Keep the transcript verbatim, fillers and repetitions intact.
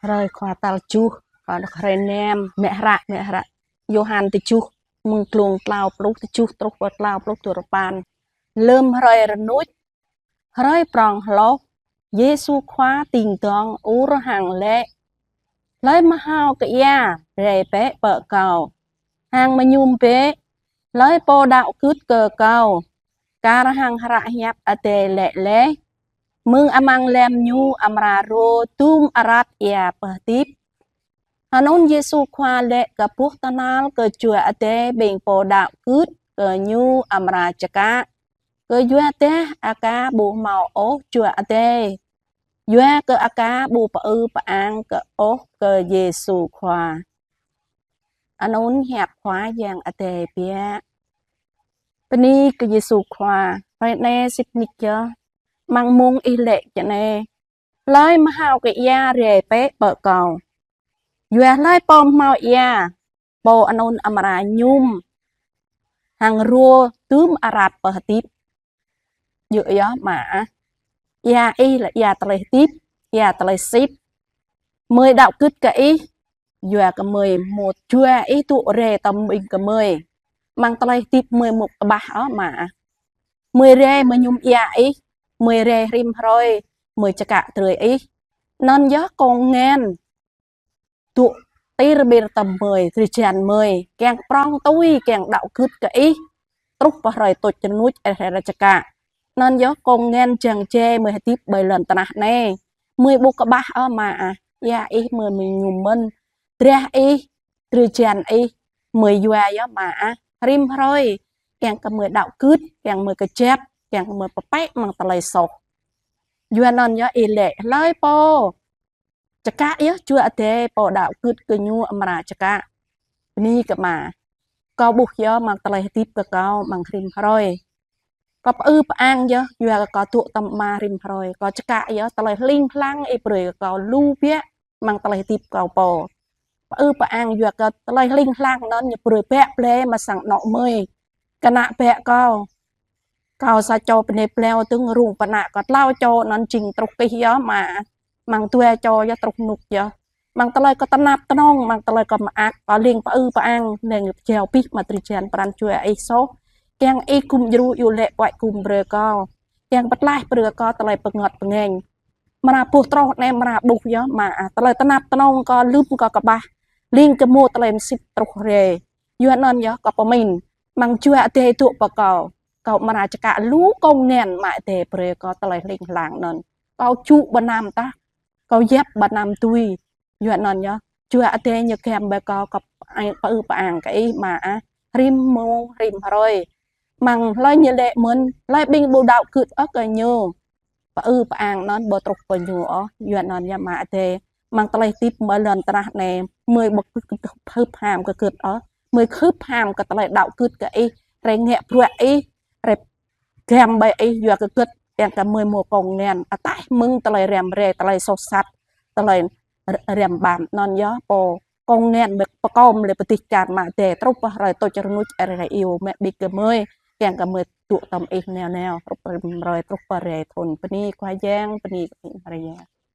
Hrơi Khua tal tơjuh, kơ đŏk hrơi năm, mă hră, mă hră Yôhan tơjuh, mơ̆ng klŭng klâo pluh tơjuh truh pơ klâo pluh duapăn. Lơm hrơi rơnuč, hrơi prong hloh, Yêsu Khua ting dŏng ur hăng laĭ: Hlơi mơhao kơ ia, rai bĕ pơ Kâo. Hăng mơñum bĕ, hlơi pô đaŏ gưt kơ Kâo. Kar hăng hră hiăp Adai laĭ laih: Mơ̆ng amăng lăm ñu amra rô dum arat ia pơhơdip. Anŭn Yêsu Khua laĭ kơ boh tơhnal kơ Jua Adai ƀing pô đaŏ gưt kơ Ñu amra čơkă. Kơ yua dah aka ƀu hmâo ôh Jua Adai, yua kơ aka ƀu pơư pơang kơ ôh kơ Yêsu Khua. Anŭn hiăp Khua Yang Adai biă. Bơni kơ Yêsu Khua. Hrơi anai sĭt nik yơh, amăng mông Ih laĭ čơ anai: Hlơi mơhao kơ ia, rai bĕ pơ Kâo. Yua hlơi pô hmâo ia, pô anŭn amra mơñum hăng rô dum arat pơhơdip. Djơ̆ yơh mă ah. Ia Ih lĕ ia tơlơi hơdip, ia tơlơi sĭt. Gơmơi đaŏ gưt kơ Ih, yua kơ gơmơi mŭt Jua Ih dŏ rai tơm ƀing gơmơi. Amăng tơlơi hơdip gơmơi ƀu kơƀah ôh mă ah. Gơmơi rai mơñum ia Ih, gơmơi rai rĭm hrơi, gơmơi čơkă drơi Ih. Anŭn yơh kông ngăn dŏ tir ƀir tơm gơmơi, drơi jan gơmơi, kiăng prong tui, kiăng đaŏ gưt kơ Ih, truh pơ hrơi tuč rơnuč Ih rai čơkă. Anŭn yơh kông ngăn jăng jai gơmơi hơdip ƀơi lŏn tơnah anai. Gơmơi ƀu kơƀah ôh mă ah, ia Ih gơmơi mơñum mơ̆n, drah Ih, drơi jan Ih, gơmơi yua yơh mă ah, rĭm hrơi, kiăng kơ gơmơi đaŏ gưt, kiăng gơmơi kơjăp, kiăng kơ gơmơi pơpĕ amăng tơlơi soh. Yua anŭn yơh Ih laĭ: Hlơi pô čơkă yơh Jua Adai, pô đaŏ gưt kơ Ñu amra čơkă. Bơni kơ mă. Kâo ƀuh yơh amăng tơlơi hơdip kơ kâo amăng rĭm hrơi. Kâo pơư pơang yơh, yua kơ kâo dŏ tơm Ama rĭm hrơi. Kâo čơkă yơh tơlơi hling hlang Ih brơi kơ kâo lu biă amăng tơlơi hơdip kâo pô. Pơư pơang yua kơ tơlơi hling hlang anŭn Ñu brơi biă blai mă sang anŏ gơmơi. Kơnă biă kâo. Kâo sa čô bơnai blâo dơ̆ng, rŭng pơ anăp kâo tlâo čô anŭn jing truh kih yơh mă. Amăng dua čô yơh truh rơnŭk yơh. Amăng tơlơi kâo tơnap tơnŏng, amăng tơlơi kâo mơak, kâo lêng pơư pơang, lêng pơjao abih mă drơi jan pran jua Ih soh. Kiăng Ih gum djru iâu laĭ puăi gum brơi kâo. Kiăng pơtlaih brơi kâo tơlơi pơngơ̆t pơngeng. Amra boh troh anai amra ƀuh yơh mă ah, tơlơi tơnap tơnŏng kâo lơ̆m kâo kơƀah. Lêng kơ mơ̆ tơlơi mơsĭt truh rai. Yua anŭn yơh kâo pơmĭn, amăng Jua Adai dŏ pơ kâo, kâo amra čơkă lu kông ngăn mă Adai brơi kâo tơlơi hling hlang anŭn. Kâo čŭ ƀơi anăp tah, kâo yap ƀơi anăp tui. Yua anŭn yơh, Jua Adai Ñu găm ƀơi kâo, kâo pơư pơang kơ Ih mă ah, rĭm mông, rĭm hrơi. Amăng hlơi ñu laĭ mơ̆n, hlơi ƀing ƀu đaŏ gưt ôh kơ Ñu, pơư pơang anŭn ƀu truh pơ Ñu ôh. Yua anŭn yơh mă Adai, amăng tơlơi hơdip ƀơi lŏn tơnah anai, gơmơi ƀu hưp ham kơ gưt ôh. Gơmơi hưp ham kơ tơlơi đaŏ gưt kơ Ih, rai ngă bruă Ih, rai găm ƀơi Ih yua kơ gưt, kiăng kơ gơmơi mơ̆ kông ngăn ataih mơ̆ng tơlơi răm rai, tơlơi soh sat, tơlơi r-, răm ƀăm. Anŭn yơh pô kông ngăn mơ̆ pơkŏm lĕ pơdih čar mă Adai truh pơ hrơi tuč rơnuč Ih rai iâu mă ƀing gơmơi, kiăng kơ gơmơi dŏ tơm Ih nao nao, truh pơ hrơi, truh pơ hrơi thun. Bơni Khua Yang, bơni kơ Maria.